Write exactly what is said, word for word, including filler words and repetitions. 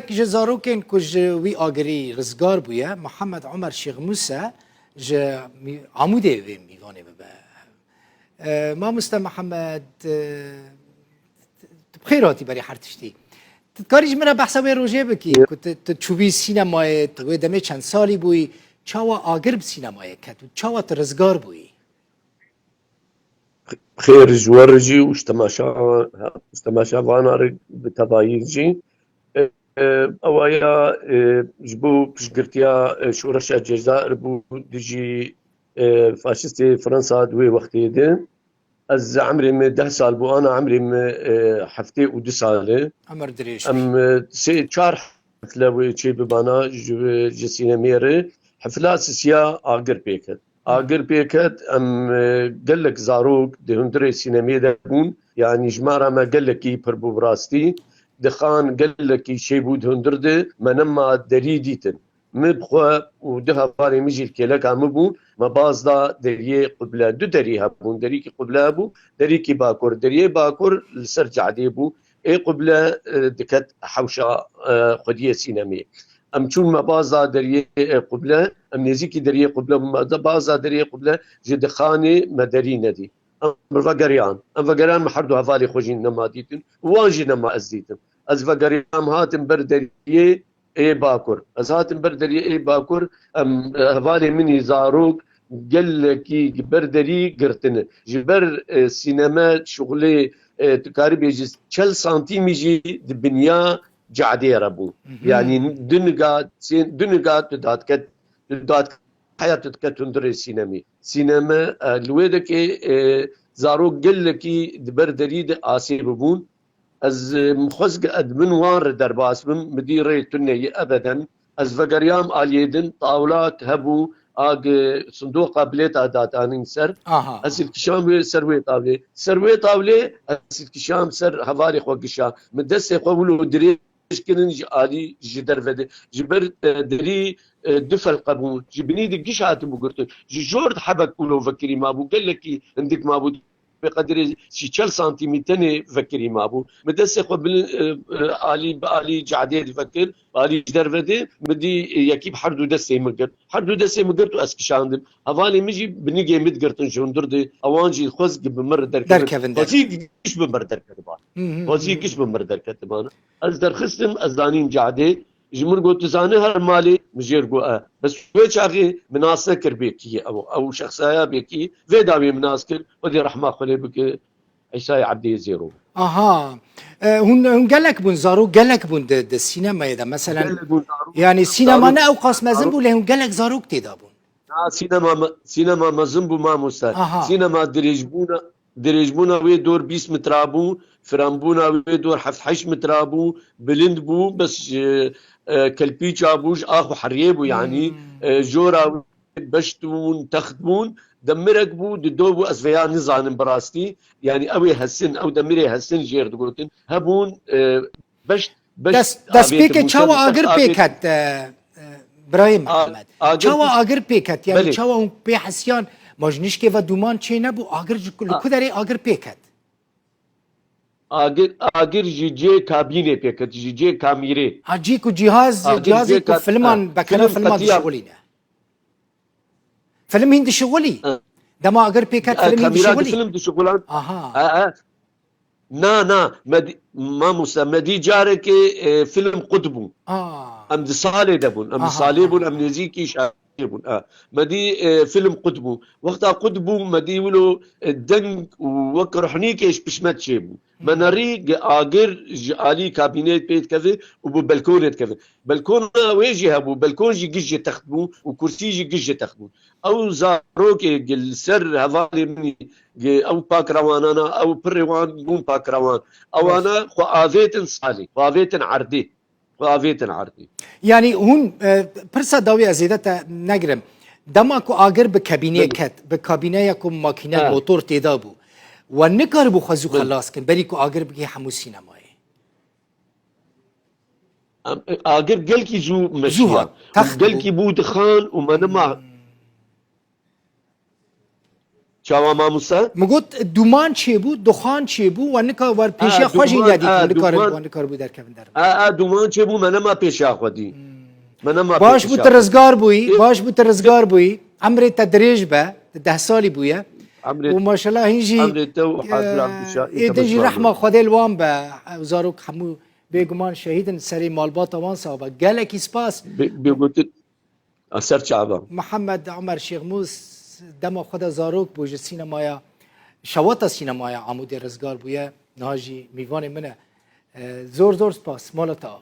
Ji zarokên ku ji wî agirî rizgar bûye, Mihemed Omer Şêxmûse ji mî-, Amûdê wê mîvanê bibe. E, mamoste Mihemed, e, tu bi xêr hatî berî her tiştî. Tu dikarî ji min re behsa wê rojê bikî ku tu, tu çûbî sînemayê, tu wê demê çend salî bûyî, çawa agir bi sînemayê ket û çawa tu rizgar bûyî? Xêr ji we re jî û ji temaşa-, ji temaşevana re bi tevayî jî. E, e, ewa ya, e, ji bo piştgirtiya, e, şoreşa Cezayir bû dijî, e, faşistê Fransa di wê wextê de. Ez emrê min deh sal bû, ana emrê min, e, heftê û du sal e. Emir dirêj bî. Em, e, sê çar hefle wê çê bibana ji, ji sînemê re. Hefla sisiya agir pê ket. Agir pê ket, em, e, gelek zarok di hundirê sînemê de bûn. Yanî jimara me gelekî pir bû bi rastî. Dixan gelekî çêbû di hundir de, me nema derî dîtin. Min bi xwe û du hevalên min jî li kêleka min bûn, me baz da deriyê qible. Du derî hebûn, derîkî qible hebû, derîkî bakur. Deriyê bakur li ser cadê bû. Ê qible, e, diket hewşa, e, xwediyê sînemê. Em çûn me baz da deriyê, e, qible, em nêzîkî deriyê qible bûn, me da baz da deriyê qible, ji dixanê me derî nedî. Em vegeriyan. Em vegeriyan, me her du hevalê xwe jî nema dîtin û wan jî nema ez dîtim. Ez vegeriyam, hatim ber deriyê ê bakur. Ez hatim ber deriyê ê bakur, em, hevalê min î zarok gelekî ber derî girtine. Ji ber, e, sîneme şixulê, e, tu karî bêjî çel santîmî jî di binya cadê re bû. Mhm. Yanî du niga, sê-, du niga tu dadiket, tu dadiket heya tu diket hundirê sînemî. Sîneme, e, li wê dekê, e, zarok gelekî di ber derî de asê bibûn. Ez, e, min xwest ez min wan re derbas bim, min dî rê tune ye ebeden. Ez vegeriyam aliyê din, tawla hebû, ag, e, sindoqa bilêta datanîn ser. Aha. Ez dikişam wê ser wê tawlê. Ser wê tawlê ez dikişam ser hevalê xwe gişa. Min destê xwe wilo dirêj kirin ji alî ji derve de. Ji ber, e, derî, e, du felqe bû. Ji binî de giş hatibû girtin. Ji jor de hebek wilo vekirî mabû. Gelekî hindik mabû. Bi qedirê sî çel santîmî tenê vekirî mabû. Min destê xwe bi, e, e, alî, bi alî cadê de vekir, bi alî ji derve de, min dî, e, yekî bi her du destê min girt. Her du destê min girt û ez kişandim. Hevalê min jî binigê min digirtin ji hundir de. Ewan jî xwest bi min re derkevin. Derkevin der. Xwezî giş bi min re derketiban. Hı hı, Xwezî hı. giş bi min re derketiban. Ez derxistim, ez danîm cadê. Ji min got, tu zanî her malê? Min jê re got, e. Bes wê çaxê min nas nekir bê kî ye ew. Ew şexsaya bê kî. Vê dawê min nas kir. Xwedê rehma xwe lê bike. Îsayê Ebdiyê Zêro. Aha. E, hûn, hûn gelek bûn, zarok gelek bûn di, di sînemayê de. Meselen, gelek bûn zarok. Yanî sînema zarok, ne ew qas mezin zarok bû, lê hûn gelek zarok tê de bûn. Na, sînema me-, sînema mezin bû mamoste. Aha. Sînema dirêjbûna, dirêjbûna wê dor bîst metra bû, firanbûna wê dor heft heşt metra bû, bilind bû, bes ji, e, kelpîça bû, ji ax û heriyê bû, yanî, Hmm. e, jora wê beşt bûn, text bûn, demirek bû, dido bû, ez vêya nizanim bi rastî. Yanî ew ê hesin, ew demirê hesin jêr digotin. Hebûn, e, beşt, beşt Dest, destpêkê avêtin, çawa dest agir pê avêtin. ket, e, e, birayê A-, Mihemed? agir Çawa pê-, agir pê ket? Yani belê. Çawa hûn pê hesiyan? Ma ji nişkê ve dûman çê nebû? Agir ji ku-, li A- ku derê agir pê ket? Agir, agir ji cê kabînê pê ket, ji cê kamîrê. Ha, cî ku cihaz, Agir cihazê cê ku ka-, filman, ha, bekena film filman qetiya- dişixulîne. Film hîn dişixulî. Ha. Dema agir pê ket, Ha, film hîn kamîra dişixulî. Film dişixulan. Aha. Ha, ha. Na, na, me dî, mamoste, me dî carekê, e, film qut bû. Aa. Em di salê de bûn, em di Aha, salê bûn, aha. em nêzîkî şarê bûn. Ha. Me dî, e, film qut bû. Wexta qut bû, me dî wilo, e, deng û wek ruhnîkê ji pişt me çêbû. Me Hmm. nerî gi agir ji alî kabînê pê dikeve û bi belkonê dikeve. Belkona wê jî hebû, belkon jî giş ji text bû û kursî jî giş ji text bû. Ew zarokê gi li ser hevalê min î, gi ew pakrewanana, ew pirê wan bûn pakrewan. Ewana xwe avêtin salê, xwe avêtin erdê, xwe avêtin erdê. Yanî hûn, e, pirsa dawî ez zêde te negirim. Dema ku agir bi kabînê Belê. ket, bi kabîneya ku makîne, He. motor tê de bû, we nikaribû xwe zû Belê. xelas kin, berî ku agir bigihê hemû sînemayê? Em, agir gelkî zû Zû meşiya. hat, text bû. Gelkî bû dixan û me nema. Hmm. Çawa mamoste? Min got duman çêbû, duxan çêbû, we nika wer pêşiya xwe jî nedît, we nikar, we nikaribû derkevin derin. A, a, duman çêbû, me nema pêşiya xwe dî. Me nema Baş bû tu rizgar bûyî, baş bû tu rizgar bûyî. Emrê te dirêj be, tu deh salî bûye. Û maşallah hîn jî ê din jî rehma Xwedê li wan be. Ew zarok hemû bêguman şehîd in, serê malbata wan sax be. Gelekî spas. Bê, bê gotin, a ser çava. Mihemed Omer Şêxmûs dema xwe de zarok bû, ji sînemaya, şewata sînemaya Amûdê rizgar bûye. Niha jî mîvanê min e. E, zor zor spas. Mala te ava.